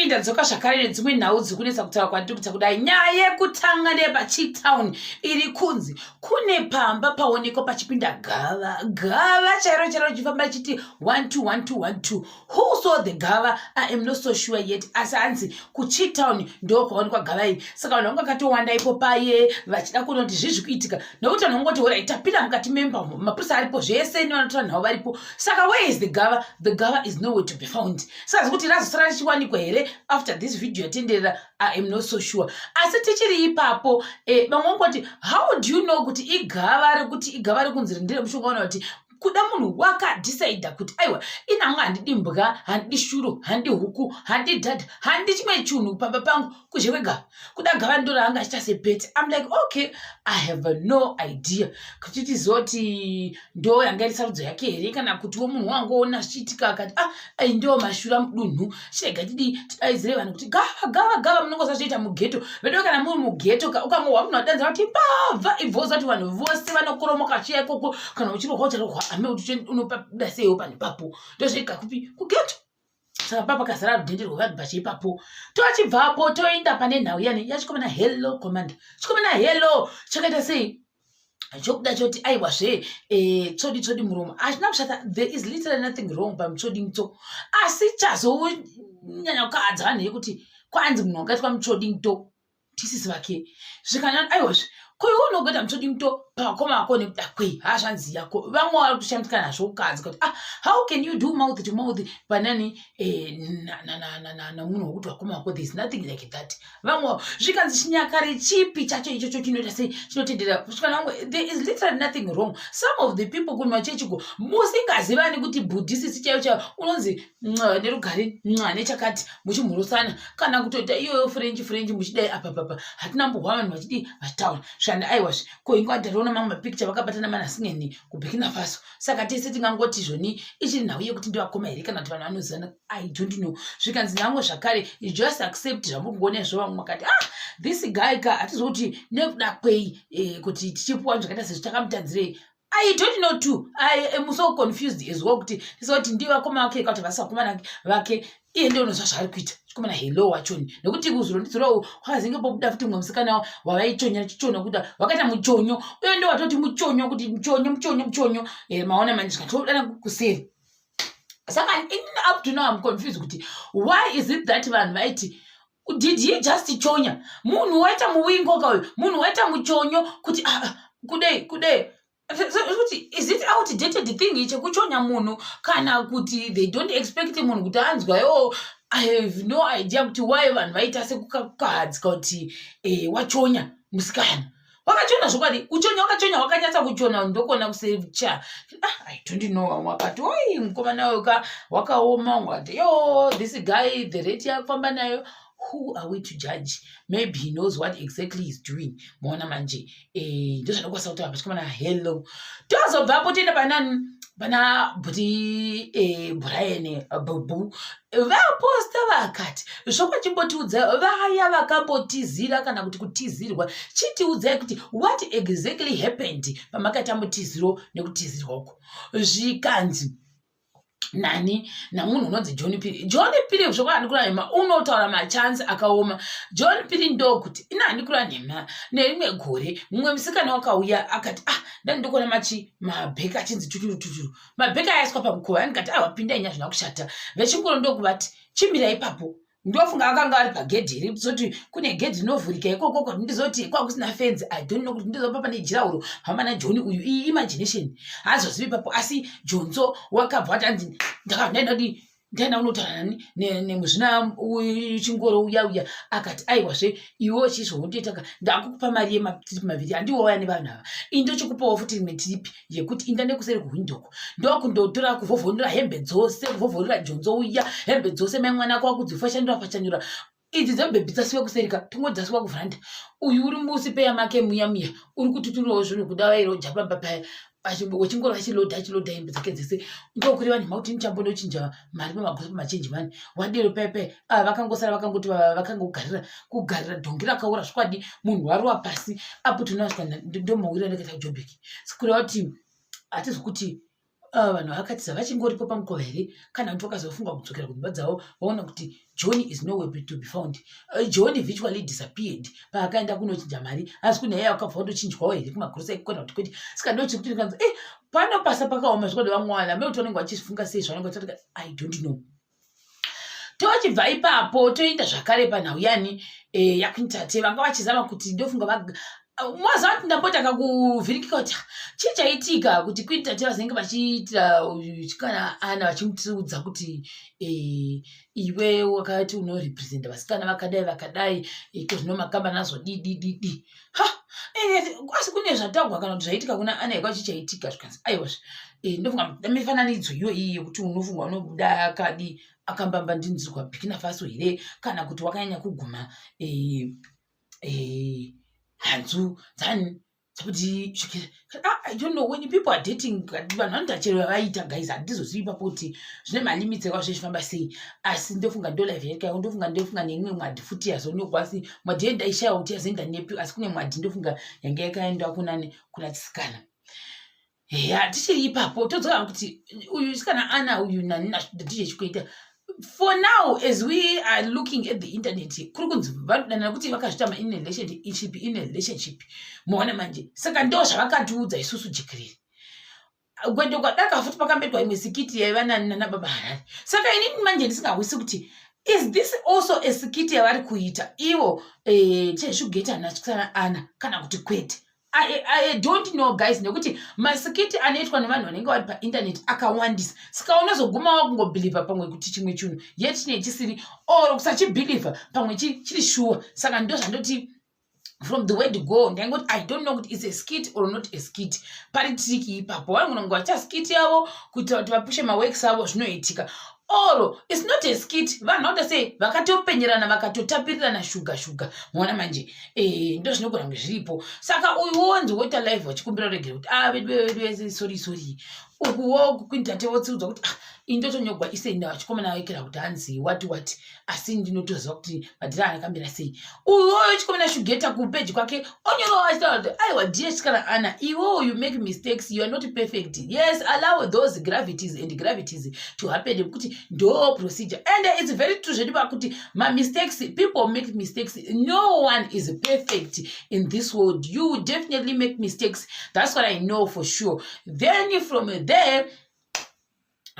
Ndadzoka zvakare nedzimwe nhau dziri kunetsa kutaura kwandiri kuita kudai. Nyaya yekutanga ndeyepachitown iri kunzi kune pamba paonekwa pachipinda gava, gava chairo chairo richifamba richiti 1 2 1 2 1 2. Who saw the gava? I am not so sure yet, asi hanzi kuchitown ndo kwaonekwa gava iri. Saka vanhu vanga vakatowanda ipo paye vachida kuona kuti zvii zviri kuitika, nekuti vanhu vangoti horai, tapinda mukati memba umo, mapurisa aripo, zvese nevanotora nhau varipo. Saka where is the gava? The gava is nowhere to be found. Saka zvekuti razosara richiwanikwa here after this video yatenderera, I am not so sure. Asi tichiri ipapo, vamwe vangoti, how do you know kuti igava rekuti igava rekunzi nderemushonga? Ona kuti kuda munhu wakadhisaidha kuti aiwa, inamwe handidi mbwa, handidi shuro, handidi huku, handidi dhadha, handidi chimwe chunhu pamba pangu kuzhe kwegava. Kuda gava ndo raanga achiita sepet. I'm like, okay, I have no idea kuti tizoti ndo yanga iri sarudzo yake here, kana kutiwo munhu wangoona zvichiitika akati, ah, ai ndo mashura mudunhu, chirega tidii, tidaidzire vanhu kuti gava, gava, gava. Munongoza zvoita mughetto vedu. Kana muri mughetto, ukangohwa munhu adanzira kuti mbavha, ibvoza kuti vanhu vose vanokoromoka chiya ikoko. Kana uchirohwa, ucharohwa ame kuti unopabuda seiwo panhu ipapo. Ndozvega kupi? Kughetto. Saka papa kazara rudhende rwevanhu pache ipapo. Tochibvapo toenda pane nhau yani yachikomana Hello Commander. Chikomana Hello chakaita sei chokuda choti aiwazve, tsvodi tsvodi muromo? Hazvina kushata, there is literally nothing wrong pamutsvodi mutso, asi chazonyanya kukadza vanhu yekuti kwanzi munhu wakaitwa mutsvodi muto tisisi vake. Zvikana aiwazve, ko iwe unogoita mutsvodi muto pakoma ako nekuda kwei? Hazvanzi yako vamwe vari kutoshandika nazvo kukadzi kuti, ah, how can you do mouth to mouth panani namunhu wekuti wakoma wako? There is nothing like that. Vamwe zvikanzi chinyakare chipi chacho ichocho chinoita sei chinotendera? Kusvika vamwe, there is literally nothing wrong. Some of the people kumachechiko musingazivani kuti bhudhisisi chaiyo chaiyo unonzi mwa nerugare, mwa nechakati, muchimhurusana kana kutoita iyoyo french french muchidai apa papa. Hatina mbohwa vanhu vachidii vachitaura zvanda. Aiwazve, ko ingwa tatoona mamwe mapicture vakabatana manasingeni kuBurkina Faso. Saka tese tingangoti zvoni ichiri nhau yekuti ndivakoma here kana kuti vanhu vanozivana, I don't know. Zvikanzi navamwe zvakare, you just accept zvamuri kungoona izvo. Vamwe makati, ah, this guy ka, hatizokuti nekuda kwei, kuti tichipuwa zvakaita sezvo takamutadzirei? I don't know too. I am so confused as well kuti tisoti ndiye vakoma vake kana kuti vasi vakomana vake. Iye ndiye unozva zvaari kuita chikomana Hello wachoni, nekuti kuzuro ndidzurawo kwakazenge pobuda futi mumwe musikana wavaichonya chichona kuti vakaita muchonyo uyo, ndo watoti muchonyo kuti muchonyo muchonyo muchonyo. Maona manje, zvikatodana kuseri. Saka inini up to now I'm confused kuti why is it that vanhu vaiti, did he just chonya munhu waita muwingo kauyu, munhu waita muchonyo kuti, ah, ah, kudei kudei? Kuti is it outdated thing chekuchonya munhu, kana kuti they don't expect munhu kuti anzwa iwo? I have no idea kuti why vanhu vaita sekukahadzika kuti wachonya musikana. Wakachona zvokwadi, kuchonya wakachonya, wakanyatsa kuchona, ndokona kusecha. Ah, I don't know. Wakati oi mukomana uyu ka wakaoma. Wakati yo, this guy, the rate yakufamba nayo, who are we to judge? Maybe he knows what exactly he's doing. Maona manje, ndozvandokwanisa kutaura pachikomana Hello. Tozobvapo toenda panani, pana bhuti Brian Bubu. Vaposta vakati zvokwachimbotiudza vaya vakambotizira kana kuti kutizirwa, chitiudzai kuti what exactly happened pamakaita mutiziro nekutizirwa uko. Zvikanzi nani namunhu unonzi John Piri. John Piri, zvoko handikura nhema, unotaura machansi akaoma John Piri. Ndokuti ina handikura nhema, nerimwe gore mumwe musikana wakauya akati, ah, ndandikuona machi mabheka achinzi tuturu tuturu, mabheka ayaiswa pamukova. Ndikati, ah, wapinda inya zvina kushata. Vechingoro ndokuvati, chimira ipapo. Ndofunga akanga ari pagedhi iri zoti kune gedhi rinovhurika ikoko, ndizoti kwakusina fenzi, I don't know kuti ndizopa pane jirauro hama naJohn uyu. Iyi imagination, haazozivi ipapo. Asi Jonso wakabva wati anzi ndakandadi ndaenda kunotaura nani nemuzvina chingoro uya uya. Akati, aiwazve, iwe chizvondoitaka, ndakukupa mari yematiripi maviri, handiwo waya nevanhu ava, ini ndochikupawo futi rimwe tiripi yekuti inda nekuseri kuhwindoko. Ndokundotora kuvhovhonora hembe dzose, kuvhovhonora Jonzo uya hembe dzose, mai mwana ako akudzifashanura fashanura idzi dzebhebhi dzasiwa kuserika, tongo dzasiwa kuvhuranda. Uyu uri musipeya make muya muya uri kututurawo zvinhu kuda vairoja pamba paya, wechingoro achilodha achilodha hembe dzake dzese. Ndokureva nhema kuti ndichambondochinja mari pamagosa pamachenji mani wadero pepe. Ava vakangosara vakangoti vakangogarira kugarira dhongi rakaura zvokwadi, munhu warova pasi apo. Tinosvika ndomawira ndakaita Jobek, kureva kuti hatizi kuti Vanhu vakatiza vachingoripo pamukova here, kana kuti vakazofunga kudzokera kudzimba dzavo vaona kuti John is nowhere to be found? John virtually disappeared paakaenda kunochinja mari, asi kune iye akabva kundochinjwawo here kumagrosa ekukona kuti kwete. Saka ndochikuti kanzi pano pasa pakaoma zvikwadi. Vamwe vanhu amene kuti vanenge vachifunga sei zvavanenge vachitaura, I don't know. Tochibva ipapo toenda zvakare panhau yani yaQueen Tate. Vanga vachizama kuti ndofunga mazuva ati ndambotanga kuvhirikika kuti chii chaitika kuti Queen Tate vazenge vachiitira kana ana vachimutiudza kuti iwe wakati unorepresenta vasikana vakadai vakadai, iko zvino makambani azodidididi. Ha, asi kune zvatagwa kana kuti zvaitika kuna ana iko chichaitika? Zvikanzi aiwazve, ndofunga mifananidzo iyo iyi yekuti unofunga unobuda akadi akambamba ndinzirwa Burkina Faso here, kana kuti wakanyanya kuguma hanzu dzani dzekuti, ah, I don't know. When people are dating, vanhu vanoita chero vavaita. Guys, handizozivi ipapo kuti zvine malimits ekwa zvichifamba sei, asi ndofunga ndo life yakayo. Ndofunga neimwe mwadhi futi yazonyorwa, asi mwadhi ye ndaishayiwa kuti yazoenda nepi, asi kune mwadhi ndofunga yange yakaenda kunani, kuna chisikana. Ya, tichiri ipapo todzoka kuti uyu sikana ana uyu nani naDJ Chikuita, for now as we are looking at the internet, kuri kunzi vanodanana kuti vakazvita in relationship, in a relationship. Muona manje, saka ndo zvavakatiudza isusu jekerere. Gwendo kwadaka futi pakambetwa imwe skit yaiva nana Baba Harare. Saka inini manje ndisingahwisi kuti is this also a skit yavari kuita ivo chezvigeta nasikana ana, kana kuti kwete. I don't know, guys, nekuti maskit anoitwa nevanhu vanenge vari painternet akawandisa, saka unozoguma wakungobhilivha pamwe kuti chimwe chinhu yet chine chisiri, or kusachibhilivha pamwe chiri shuwa. Saka ndo zvandoti from the word go ndaingoti I don't know kuti is a skit or not a skit. Pari trick ipapo, vanogona kunge vachiita skit yavo kuitira kuti vapushe maworks avo, zvinoitika, or it's not a skit. Vanhu vakuita sei, vakatopenyerana, vakatotapirirana shuga shuga. Maona manje, ndo zvinogona kunge zviripo. Saka uyu wonzi woita live wachikumbira regere kuti a ah, vedu vedu, sorry, sorry. Ukuwo kuintate wotsiudzwa kuti ah, indotonyogwa isenda vachikomana vaikira kuti hanzi wati wati, asi ndinotoziva kuti madhira akamira sei. Uyoyo chikomana Shugeta kupeji kwake onyorawo achitaura kuti aiwa, dear chikana ana, iwewo you make mistakes, you are not perfect. Yes, allow those gravities and gravities to happen, nekuti ndo procedure, and it's very true zvedu pakuti mamistakes, people make mistakes. No one is perfect in this world. You definitely make mistakes, that's what I know for sure. Then from there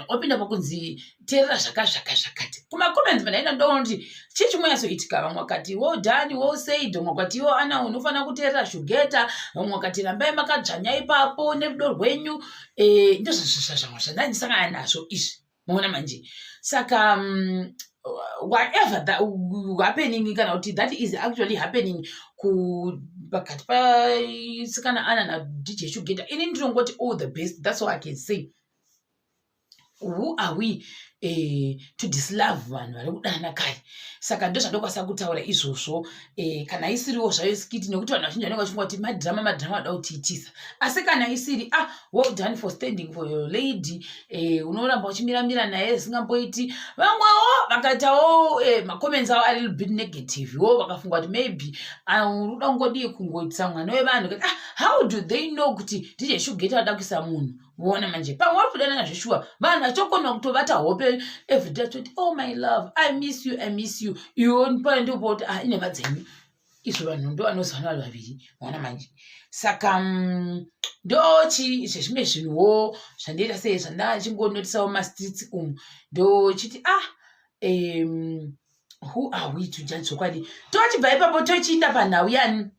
opinda pakunzi teerera zvaka zvaka zvakati kumacomments mandaenda, ndoona kuti chii chimonyatsoitika. Vamwe vakati well done, well said. Vamwe vakati iwo ana unofanira kuteerera Shugeta. Vamwe vakati rambai makadzvanya ipapo nerudo rwenyu. Ndozvazvamwe zvandandisangana nazvo izvi, maona manje. Saka whatever that happening, kana kuti that is actually happening pakati pasikana ana naDJ Shugeta, ini ndinongoti all the best. That's all I can say. Who are we to dislove vanhu vari kudana kare? Saka ndo zvandokwanisa kutaura izvozvo. Kana isiriwo zvayo skit, nekuti vanhu vazhinji vanenge vachifunga kuti madhirama, madhirama vada kutiitisa, asi kana isiri, ah, well done for standing for your lady. Unoramba uchimiramira naye zvisingamboiti. Vamwewo vakaitawo macomments avo ari bit negative wo, vakafunga kuti maybe uruda kungodii kungoitisa mwana wevanhu. Ah, how do they know kuti DJ Shugeta vada kuisa munhu? Voona manje, pamwe vari kudanana zveshuwa, vanhu vachokona kutovata hope everyday achoti, "Oh my love, I miss you, I miss you." Iwo pale ndipo kuti ah, inhema dzenyu izvo, vanhu ndo vanozivana vari vaviri. Maona manje, saka ndochi zvezvimwe zvinhuwo zvandiita sei zvandachingonotisawo mastreets umu, ndochiti ah, who are we to judge zvokwadi? Tochibva ipapo tochiinda panhau yani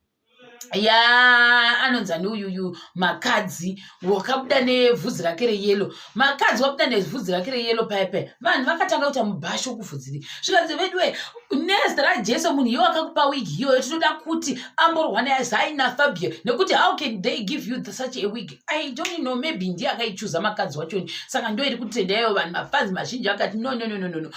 ya anonzani uyuyu Makadzi wakabuda nevhudzi rake reyellow. Makadzi wabuda nevhudzi rake reyellow paya paya, vanhu vakatanga kuita mubhasho kuvhudzi. Zvikanzi veduwe, nezita raJesu, munhu iye wakakupa wig iyoyo, tinoda kuti amborwa naZaina Fabio, nekuti how can they give you such a wig? I don't know, maybe ndiye akaichuza Makadzi wachoni. Saka ndo iri kutrenda iyo. Vanhu mafans mazhinji akati no, no, no, no, no, no.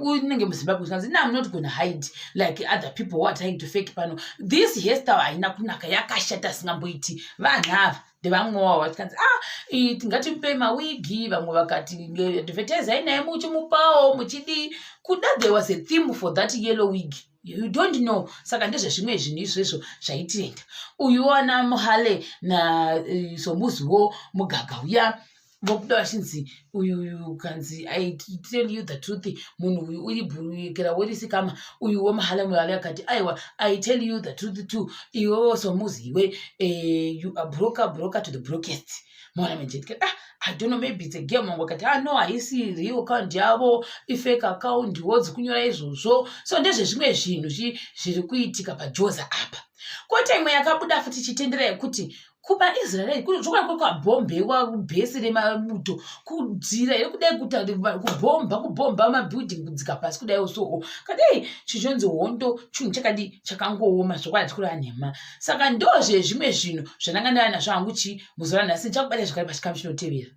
Unenge muZimbabwe, zvikanzi no, I'm not gonna hide like other people who are trying to fake pano. This hairstyle haina kunaka, yakashata singamboiti. Vanhu ava ndevamwewo vachikanzi ah, tingatimupei mawigi. Vamwe vakati advertisai naye muchimupawo muchidii kuda. There was a theme for that yellow wig, you don't know. Saka ndezvezvimwe zvinhu izvezvo zvaitirenda. Uyu wana Muhale naSomuziwo Mugaga uya. Vobuda vachinzi uyu uyu kanzi I tell you the truth, munhu uyu uri bhurukira werisikama uyu wemahalamurale akati aiwa, I tell you the truth too, iwewo somuziwe, you are broker, broker to the brokest. Maona manje, ah, I don't know, maybe it's a game. Wangu akati, ah, no, haisi real account yavo, ifake account wo dzikunyora izvozvo. So ndezvezvimwe zvinhu zviri kuitika pajoza apa. Kwete imwe yakabuda futi ichitendera yekuti kumaIsraeri zvokwadi kwakabhombewa bhesi remabuto kudzira here kudai kuta kubhomba kubhomba mabuilding kudzika pasi kudai. So kadai chichonzi hondo chinhu chakadi chakangooma zvokwadi tikureva nhema. Saka ndozvezvimwe zvinhu zvandanga ndava nazvo hangu chi muzuva ranhasi. Ndichakubata zvakare pachikamu chinotevera.